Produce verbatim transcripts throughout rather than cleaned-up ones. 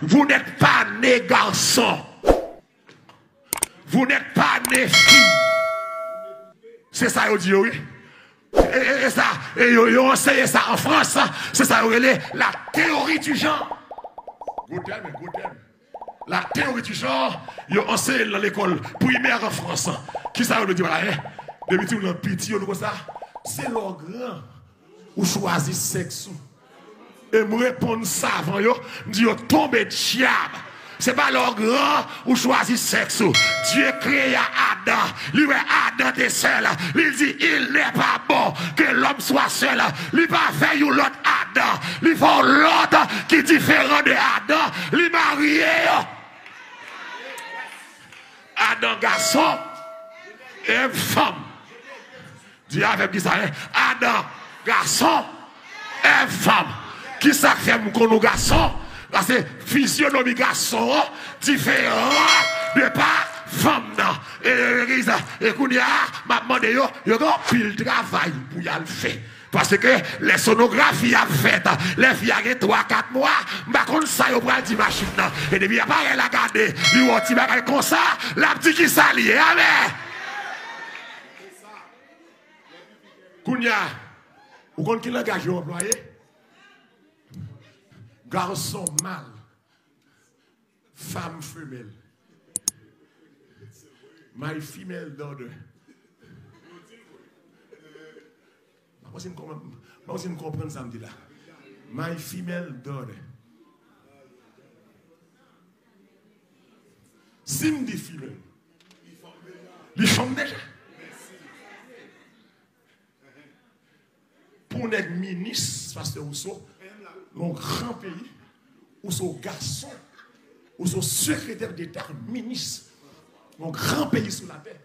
Vous n'êtes pas né garçon. Vous n'êtes pas né fille. Se sa yo di yo, wi. E, e, e sa, e yo, yo anseye sa an Frans, se sa yo rele la théorie du genre. Gwo tèm, gwo tèm. La théorie du genre, yo anseye l nan lekòl primè an Frans. Kisa yo vle di pa la, en? Depi timoun nan piti, yo nou konsa. Se lè w gran, ou chwazi sèks ou. E m reponn savan yo, m di yo tonbe dyab. Se pa lè w gran ou chwazi sèks ou. Dye kreye Adan. Li wè Adan te sèl. Li di, il n'est pas bon que l'homme soit seul. Li pa fè yon lòt Adan. Li fè yon lòt ki diferan de Adan. Li marye yo. Adan gason, Èv fanm. Di avè m kisa, en? Adan gason, Èv fanm. Kisa k fè m konn ou gason? Paske fizyonomi gason an diferan de pa fanm nan. E, e, e, e kounye a, m ap mande yo, yo gen anpil travay pou y al fè. Paske lè sonografi ap fèt, lè fi a gen twa, kat mwa, m pa konn sa yo pral di machin nan. E depi aparèy la gade, li wè yon ti bagay konsa, l ap di kisa li ye. Amèn! Kounye a, ou konn ki langaj yo anplwaye? Gason mal, fanm femèl. My female daughter. Mwen se m konprann, mwen se m konprann sa m di la. My female daughter. Si m di female, li fanm deja. Pou nèg minis, pastè Rousseau, nan yon gran peyi, ou se yon gason, ou se yon sekretè deta, minis, nan yon gran peyi sou latè.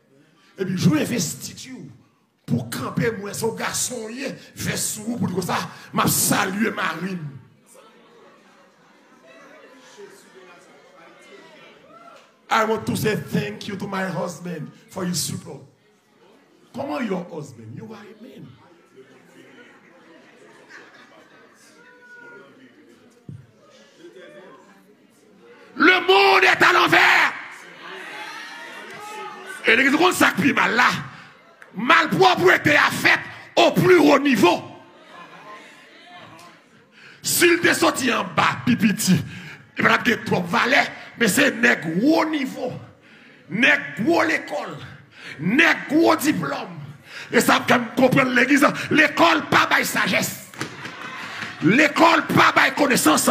Epi jou envestiti w pou kanpe, mwen se yon gason w ye, vès sou ou pou di konsa, m ap salye mari m. I want to say thank you to my husband for his support. Kòman your husband? You are a man. Le monde est à l'envers. E legliz, ou konn sa k pi mal la? Malpwòpte a fèt o pli wo nivo. Si l te soti anba, pi piti, li pa t ap gen twòp valè, men se nèg wo nivo, nèg gwo lekòl, nèg gwo diplòm. E sa fè m konprann legliz, lekòl pa bay sajès. Lekòl pa bay konesans.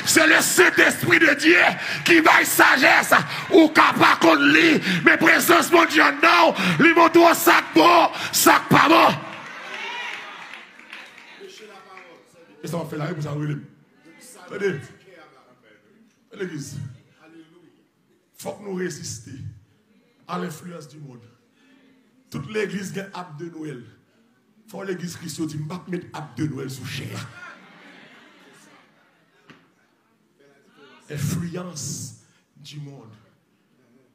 Se le Sentespri de Dye ki bay sajès. Ou ka pa konn li, men prezans Bondye anndan w, li montre w sa k bon, sa k pa bon. E sa w ap fè la, e pou sa w rele m. Tande. Legliz. Fòk nou reziste à l'influence du monde. Tout legliz gen ab de Nwèl. Fò legliz Kris yo di, m p ap met ab de Nwèl sou chè a. Influence du monde.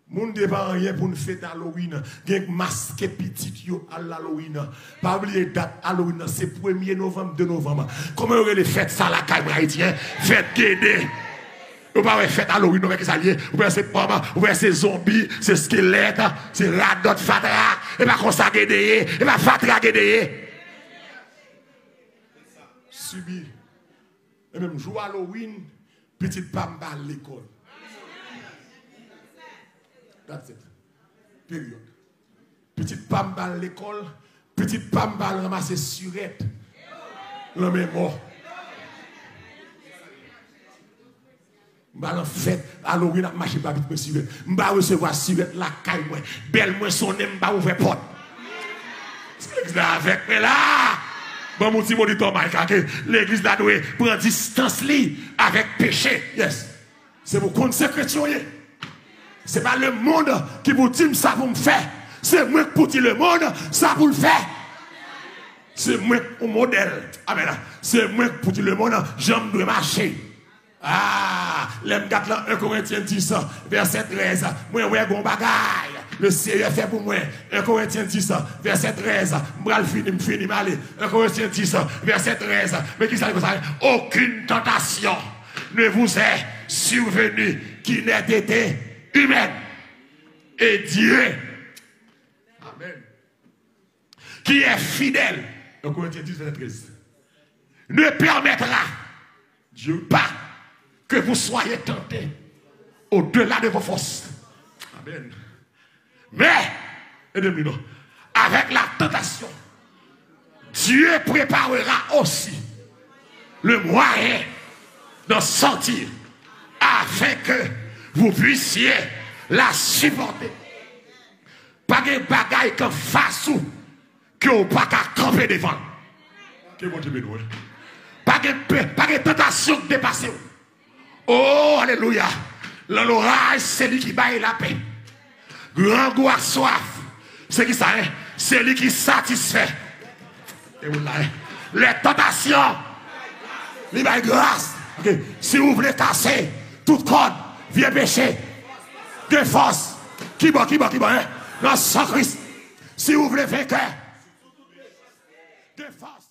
Moun de pa anyen pou n fete Halloween. Gen k maske pitit yo al Halloween. Pa bliye dat Halloween nan, se premye novanm, de novanm. Kòman yo rele fèt sa lakay mwen, Ayiti, en? Fèt Gede. Ou pa wè fèt Halloween, ou wè kisa l ye? Ou wè se pòm, ou wè se zonbi, se skelèt, se radòt fatra. E pa konsa Gede ye, e pa fatra Gede ye. Sibi. E menm jou Halloween, pitit pa m pa al lekòl. That's it. Period. Pitit pa m pa al lekòl, pitit pa m pa al ranmase sirèt nan men mò. M pa nan fèt Halloween ap mache ba pitit mwen sirèt. M pa resevwa sirèt lakay mwen. Bèl mwen sonnen, m pa ouvè pòt. Legliz la avèk mwen la. Ban m yon ti monitò mic la, ke legliz la dwe pran distans li avèk peche. Yes. Se pou konn se kretyen w ye. Se pa lemonn ki pou di m sa pou m fè. Se mwen k pou di lemonn sa pou l fè. Se mwen k yon modèl. Amèn. Se mwen k pou di lemonn jan m dwe mache. Ah, lè m gad lan en Korentyen dis, vèsè trèz, mwen wè gon bagay le Seyè fè pou mwen. En Korentyen dis, vèsè trèz, m pral fini, m fini, m ale. En Korentyen dis, vèsè trèz, men kisa l di konsa? Aucune tentation ne vous est survenue qui n'est été humaine. Et Dieu, Amen, qui est fidèle, un Corinthiens dix, vingt-treize, ne permettra Dieu pas que vous soyez tentés au-delà de vos forces. Amen. Mais, aidez-moi, non. Avec la tentation, Dieu préparera aussi le moyen d'en sortir afin que vous puissiez la supporter. Pa gen bagay k anfas ou ke w pa ka kanpe devan l. Ke Bondye beni w. Pa gen, pe- pa gen tantasyon k depase w. Oh, alelouya. Nan loraj, se li ki bay lapè. Grangou ak swaf, se ki sa, hein? Se li ki satisfè. E moun la, hein? Les tentations, li bay gras. Ok. Si ou vle kase tout kòd, vye peche, gen fòs. Ki bò, ki bò, ki bò, hein? Nan san Kris. Si ou vle venkè, gen fòs.